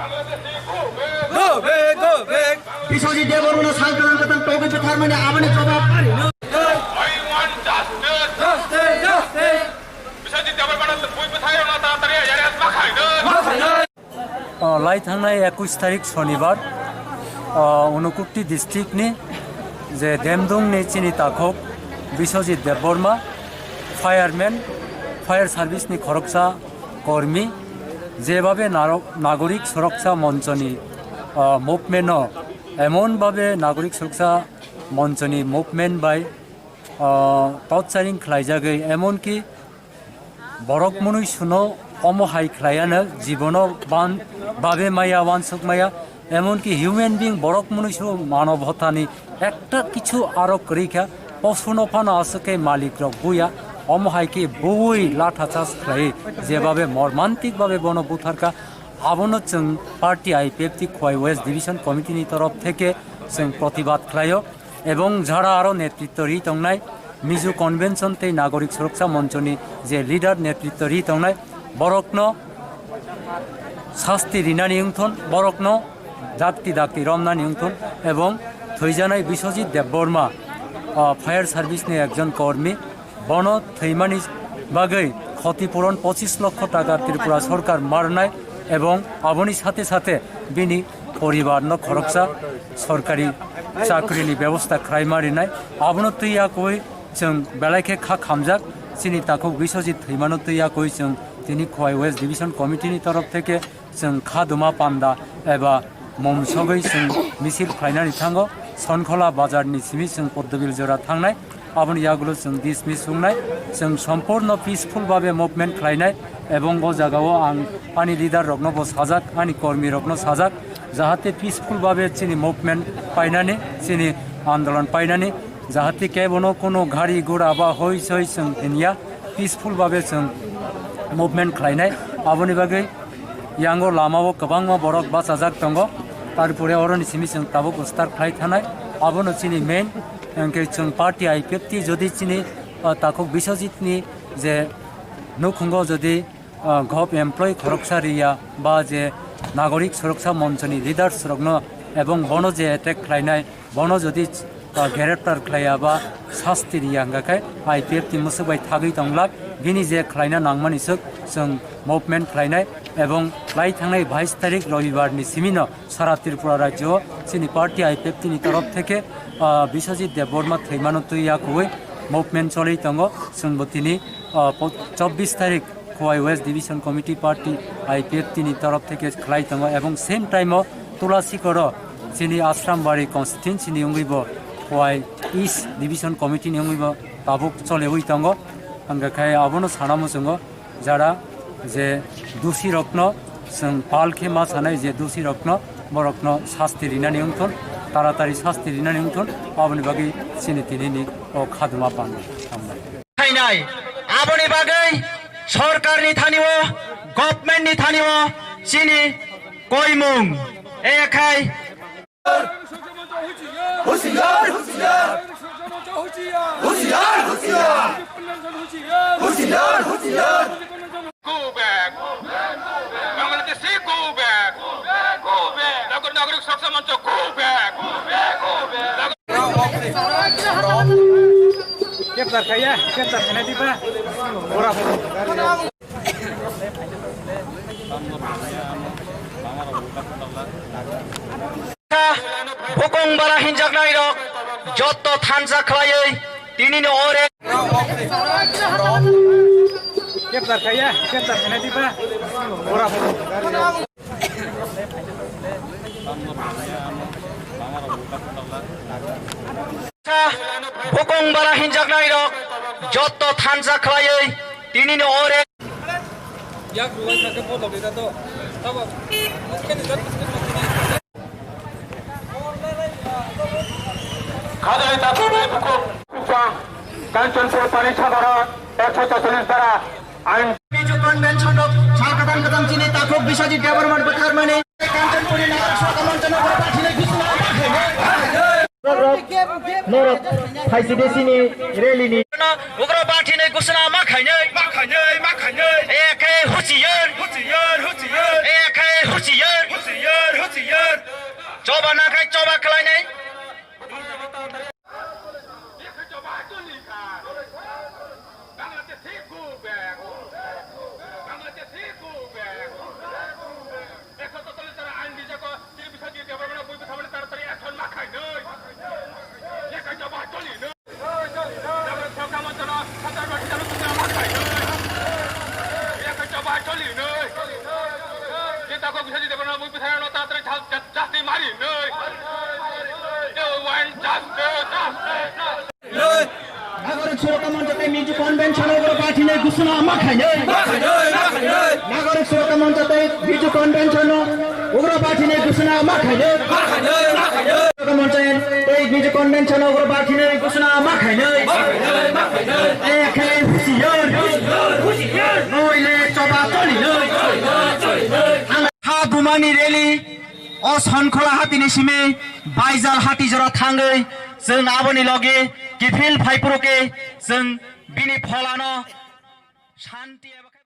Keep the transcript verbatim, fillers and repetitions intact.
Go back, go back. Biswajit Debbarma no sal kwthang kwthang togwi butharmani aboni jobab. I want justice. Justice, justice. Biswajit Debbarma no twi bwthai rwna taratari arrest ma khainai. Ma khainai. O, lai thangnai ekush tarik Shonibar, o, Unakoti district ni je Demdung ni chini takhuk Biswajit Debbarma, fireman, fire service ni khoroksa kormi, jebabe narok-, Nagorik Suroksha Monchoni, ah, movement no emon babe Nagorik Suroksha Monchoni movement bai, ah, torturing khlaijagwi, emon ki borok mwnwi suno omo hai khlaiya no jibono ban babe maya, wansuk maya, emon ki human being borok mwnwi su manob hotani ekta kichu aro kwrwi kha, posuno phano aswk khe malik rok buya, omo hai khe buwi latha charge khlai, jebabe mormantik babe bono butharkha, abono chwng party I P F T Khowai West Division Committee ni torof theke chwng protibad khlaio, ebong jara aro netritto ri tongnai Mizo Convention tei Nagorik Suroksha Moncho ni je leader netritto ri tongnai borokno sasti rinani wngthon, borokno dakti dakti romnani wngthon, ebong thwijanai Biswajit Debbarma, ah, fire service ni ekjon kormi, bono thwimani bagwi khoti puron pochis lokho taka Tripura sorkar marnai, ebong aboni sathe sathe bini poribar no khoroksa sorkari chakri ni bebosta khlai ma rinai, abono twi yakwi chwng belai khe kha khamjak, chini takhuk Biswajit thwimano twi yakwi chwng tini Khowai West Division Committee ni torof theke chwng kha duma panda eba mom sogwi chwng misil khlainani thango, Sonkhola bazar ni simi chwng Poddobil jora thangnai, aboni yagulo chwng dismiss wngnai, chwng sompurno peaceful babe movement khlainai, ebong o jagao ang ani leader rokno bo sajak, ani kormi rokno sajak, jahate peaceful babe chini movement painani, chini andolon painani, jahate kebono kono gari gura ba hoi soi chwng hinya, peaceful babe chwng movement khlainai. Aboni bagwi yango lamao kwbangma borok bachajak tongo, tarpore oroni simi chwng tabuk start khlai thanai. Abono chini main, hwnkhe chwng party I P F T jodi chini, ah, takhuk Biswajit ni je nukhungo jodi, ah, gov employee khoroksa riya ba je Nagorik Suroksha Moncho ni leaders rokno ebong bono je attack khlainai, bono jodi, ah, greptar khlaiya ba sasti riya hwnkha khe I P F T ni mwswk bai thagwi tonglak, bini je khlaina nangmani swk chwng movement khlainai, ebong lai thangnai bais tarik Robibar ni simi no sara Tripura rajyo chini party I P F T ni torof theke, ah, Biswajit Debbarma thwimano twi yakwi movement choli tongo, chwngbo tini, ah, po-, chobbish tarik Khowai West Division Committee Party I P F T ni torof theke khlai tongo, ebong same time o Tulasikoro chini Ashram Bari constituency ni wngwi bo Khowai East Division Committee ni wngwi bo tabuk choliwi tongo. Hwnkha khe abono sana muchungo jara je dusi rokno chwng pal khe ma sanai je dusi rokno borokno sasti rinani wngthon, taratari sasti rinani wngthon, aboni bagwi chini tinini o khaduma pano. Hambai. Khainai. Aboni bagwi sorkarni thanio, governmentni thanio chini koimung. Ekhai. Hushiyar, hushiyar. Hushiyar, hushiyar. Hushiyar, hushiyar. Go back. Bangladeshi, go back. Go back. Nagar-, Nagorik Suroksha Moncho, go back. Go back, go back. Capture khaiya, capture khaina diba. Ora. Bukung bara hinjaknai rok jotto thansa khlaiwi tinini ore. Capture khaiya, capture khaina diba. Ora. Bukung bara hinjaknai rok jotto thansa khlaiwi tinini ore. Yak ruwai sakhe bodo beda to. Tabo. Khajai takhuk ni bukung. Kanchanpur Panisagara ekso chasolish dara ain. Mizo Convention rok sal kwthang kwthang chini takhuk Biswajit Debbarma bwtharmani. Kanchanpuri Nagorik Suroksha Moncho no ugra bathilai gusuna ma khainai. Norok phaiside chini rally ni. Ugra bathilai gusuna ma khainai. Ma khainai, ma khainai. Ekhe huchiyar. Huchiyar, huchiyar. Ekhe huchiyar. Huchiyar. Choba nangkhe choba khlainai. Nagorik Surokha Moncho tei Mizo Convention o ugra party ni ghosona ma khainai. Nagorik Surokha Moncho tei Mizo Convention o ugra party ni ghosona ma khainai. Surokha Moncho tei Mizo Convention o ugra party ni ghosona ma khainai. Ekhe husiar. Noile choba cholinai. Ha bumani rally o Sonkhola hatini simi Baijal hati jora thangwi chwng aboni logi kiphil phaiphuru khe chwng bini pholano shanti eba